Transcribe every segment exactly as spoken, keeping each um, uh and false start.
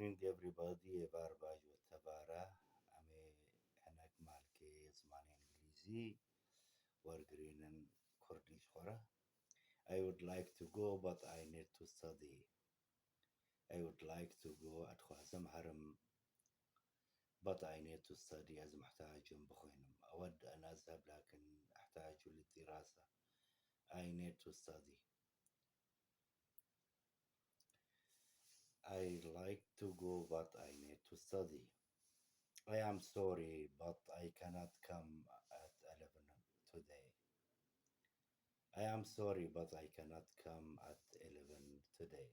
Morning everybody, êvar baş û tevare. Em ê hinek malkê zimanê îngilîzî wergirînin kurdî ji xwe re. I would like to go, but I need to study. I would like to go, ez dixwazim herim, but I need to study, ez muhtac im bixwînim. أود أن أذهب، لكن أحتاج للدراسة. I need to study. I like to go, but I need to study. I am sorry, but I cannot come at eleven today. I am sorry, but I cannot come at eleven today.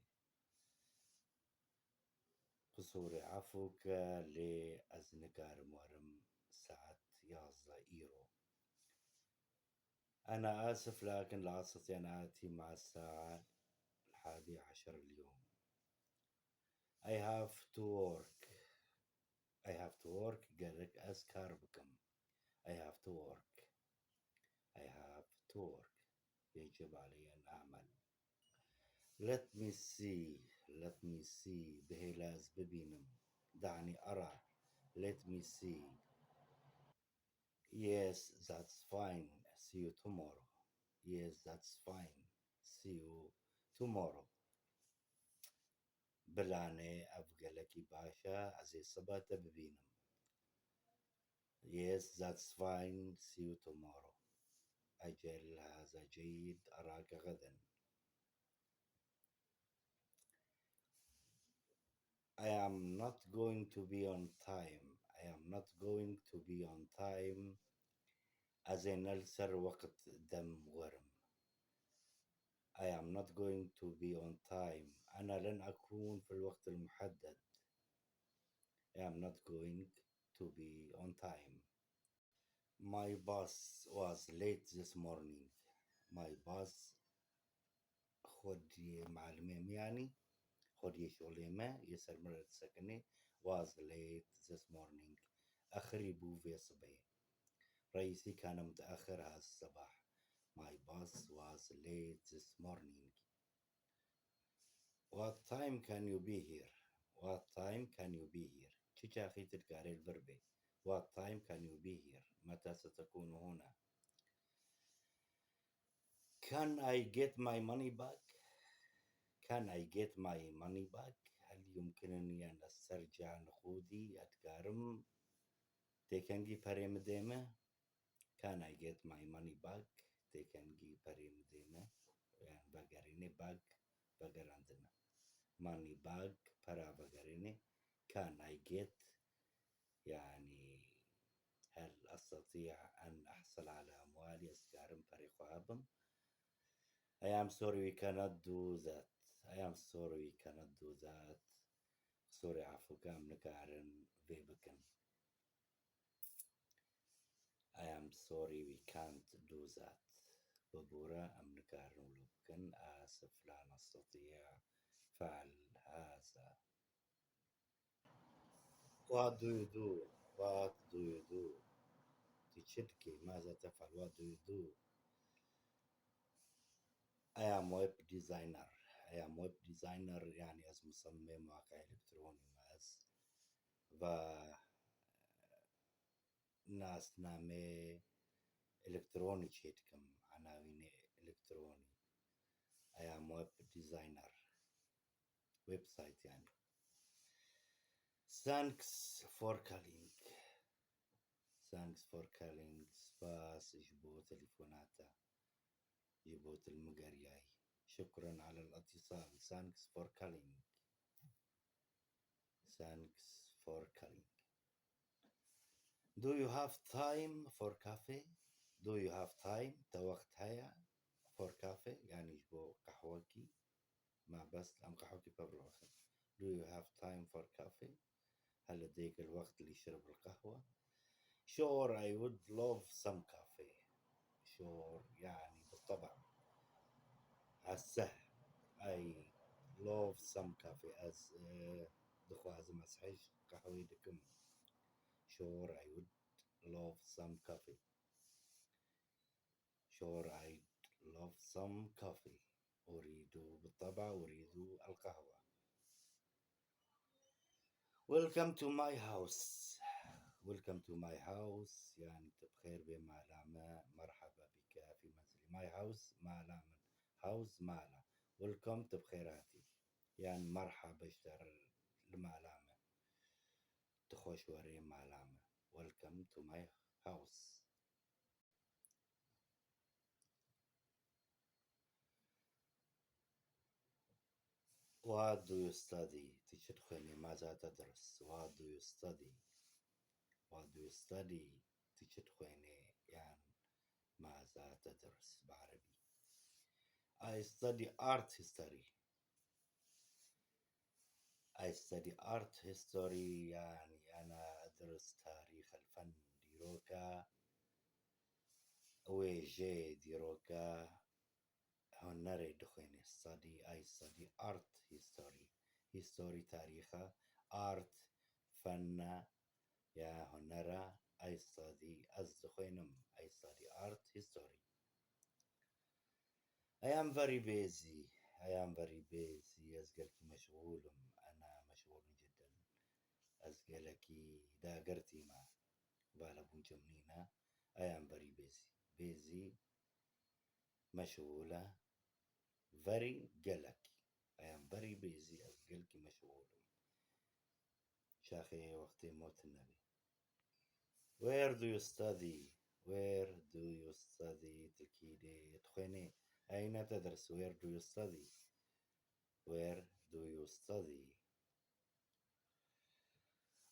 Qisûrê efû ke, lê ez nikarim werim saet yazdeh îro. أنا آسف، لكن لا أستطيع أن آتي مع الساعة الحادية عشر اليوم. I have to work. I have to work, gerek ez kar bikim. I have to work. I have to work. يجب علي أن أعمل. Let me see. Let me see. Bihêle ez bibînim. دعني أرى. Let me see. Yes, that's fine. See you tomorrow. Yes, that's fine. See you tomorrow. Bila ne, ev gelekî baş e, ez ê sibe te bibînim. Yes, that's fine. See you tomorrow. أجل، هذا جيد. أراك غدا. I am not going to be on time. I am not going to be on time. Ez ê ne li ser wext dem werim. I am not going to be on time. أنا لن أكون في الوقت المحدد. I am not going to be on time. My boss was late this morning. My boss، xwediyê mealimê min, yanî xwediyê şolê me yê ser min re disekine, was late this morning. Exirî bû vê sibê. رئيسي كان متأخر هذا الصباح. My boss was late this morning. What time can you be here? What time can you be here? Çi çaxî tu dikarê li vir bê? What time can you be here? متى ستكون هنا? Can I get my money back? Can I get my money back? هل يمكنني أن أسترجع نقودي؟ Ez dikarim têkengî perê min dê me? Can I get my money back? Têkengî perê min dê me? Yani vegerîne, back, vegerandine. Money back, pera vegerîne. Can I get، يعني هل أستطيع أن أحصل على أموالي؟ Ez dikarim perê xwe hebim? I am sorry, we cannot do that. I am sorry, we cannot do that. Qisûrê efû ke, em nikarin vê bikin. I am sorry, we can't do that. Bibûre, em nikarin wilo bikin. آسف، لا نستطيع فعل هذا. What do you do? What do you do? Tu çi dikî? ماذا تفعل? What do you do? I am web designer. I am web designer، yani ez musemimê mewaqê elektronî me. Ez va nasnamê elektronî çêdikim, anawînê elektronî. I am web designer. Website yani. Thanks for calling. Thanks for calling. Spas ji bo telefonata. Ji bo tu li min geriyayî. شكرا على الاتصال. Thanks for calling. Thanks for calling. Do you have time for coffee? Do you have time? Te wext heye for coffee? Yani ji bo qehwekî. Ma bes em qehwekî pevroxin. Do you have time for coffee? هل لديك الوقت لشرب القهوة؟ Sure, I would love some coffee. Sure، يعني بالطبع. هسه، I love some coffee. Ez, eh, dixwazim, ez hej qehwê dikim. Sure, I would love some coffee. Sure, I'd love some coffee. أريد، بالطبع أريد القهوة. Welcome to my house. Welcome to my house. Yani tu bi xêr bê mala me. Merhaba bike fi menzili. My house, mala min. House, mala. Welcome, tu bi xêr hatî. Yani merhaba ji te re li mala me. Tu xweş werê mala me. Welcome to my house. What do you study? Tu çi dixwênî? ماذا تدرس? What do you study? What do you study? Tu çi dixwênî? Yan ماذا تدرس bi erebî. I study art history. I study art history, yani أنا أدرس تاريخ الفن. Dîroka wêjeyê, dîroka hunerê dixwênî. Study, I study art history. History tarîxa, art fena ya hunera. I study, ez dixwênim. I study art history. I am very busy. I am very busy. Ez gelekî meşgûl im. أنا مشغول جدا. Ez gelekî dagirtî me. Vala bûn cem nîne. I am very busy. Busy, meşgûl e. Very, gelekî. I am very busy. Ez gelekî meşgûl im. Şaxê wextê mot nebî. Where do you study? Where do you study? Tirkî de dixwênê. أين تدرس? Where do you study? Where do you study?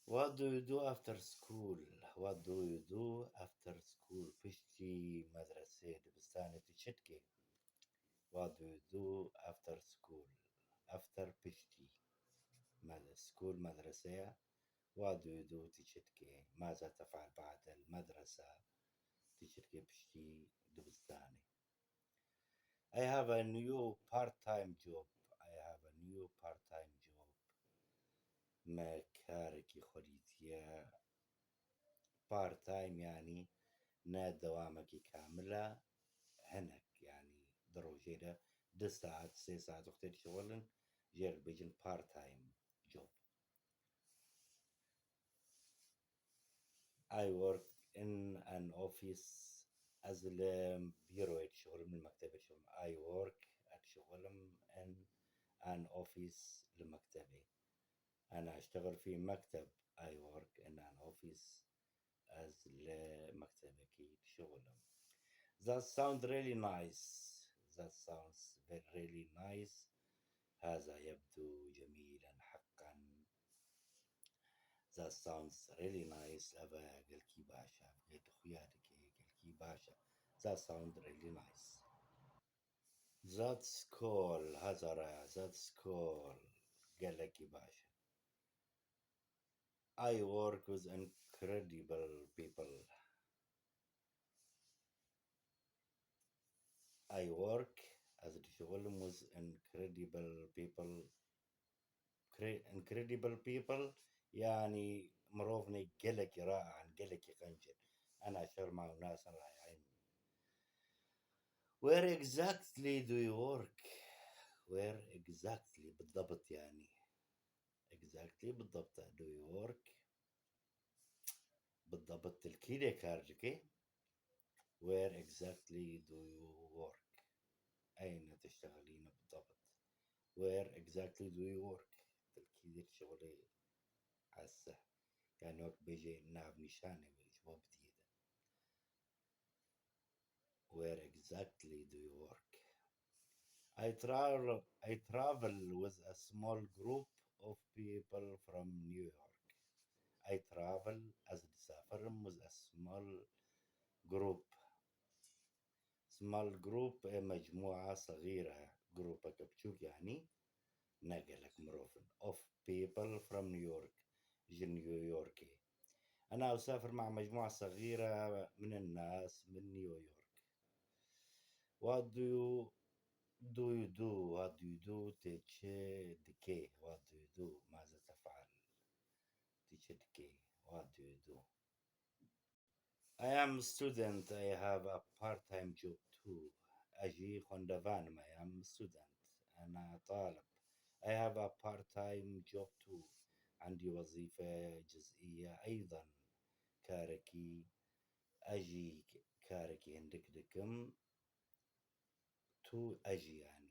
What do you do after school? What do you do after school? Piştî medresê, dibistanê tu çi dikê? What do you do after school? After, piştî. Med-, school, medreseya. What do you do? Tu çi dikê? ماذا تفعل بعد المدرسة? Tu çi dikê piştî dibistanê? I have a new part-time job. I have a new part-time job. Me karekî xwe dîtiye part-time, yanî ne dewamekî kamil e, hinek, yanî di rojê de du saet, sê saet wextê dişixulin, jê re dibêjin part-time job. I work in an office. Ez li bîroyê dişixulim, li mektebê dişixulim. I work, ez dişixulim, in an office, li mektebê. أنا أشتغل في مكتب. I work in an office. Ez li mektebekî dişixulim. That sound really nice. That sounds ve-, really nice. هذا يبدو جميلا حقا. That sounds really nice. Ev gelkî baş e. Ev xuya dike, gelkî baş e. That sound really nice. That's cool. Hezara, that's cool. Gelekî baş e. I work with incredible people. I work, ez dişixulim, with incredible people. Cre-, incredible people, yani mirovnê gelekî rai'in, gelekî qenc in. أنا أشتغل مع أناس رائعين. Where exactly do you work? Where exactly, بالضبط yani. Exactly, بالضبط, do you work? بالضبط, tu li kî de kar dikê? Where exactly do you work? أين تشتغلين بالضبط? Where exactly do you work? Tu li kî de dişixulî ese? Yani wek bêjê navnîşanê wê ji bo bidiyê de. Where exactly do you work? I travel, I travel with a small group of people from New York. I travel, ez disafirim, with a small group. Small group, e, mecmûa segîre, grûpeke biçûk yani. Ne gelek mirov in. Of people from New York. Ji New Yorkê. أنا أسافر مع مجموعة صغيرة من الناس من نيويورك. What do you, do you do? What do you do? Tu çi dikê? What do you do? ماذا تفعل? Tu çi dikê? What do you do? I am student. I have a part-time job too. Ez jî xwendevan im. I am student. أنا طالب. I have a part-time job too. عندي وظیفه جزئیه ایضا، karekî, ez jî karekî hindik dikim, tu, ez jî yani.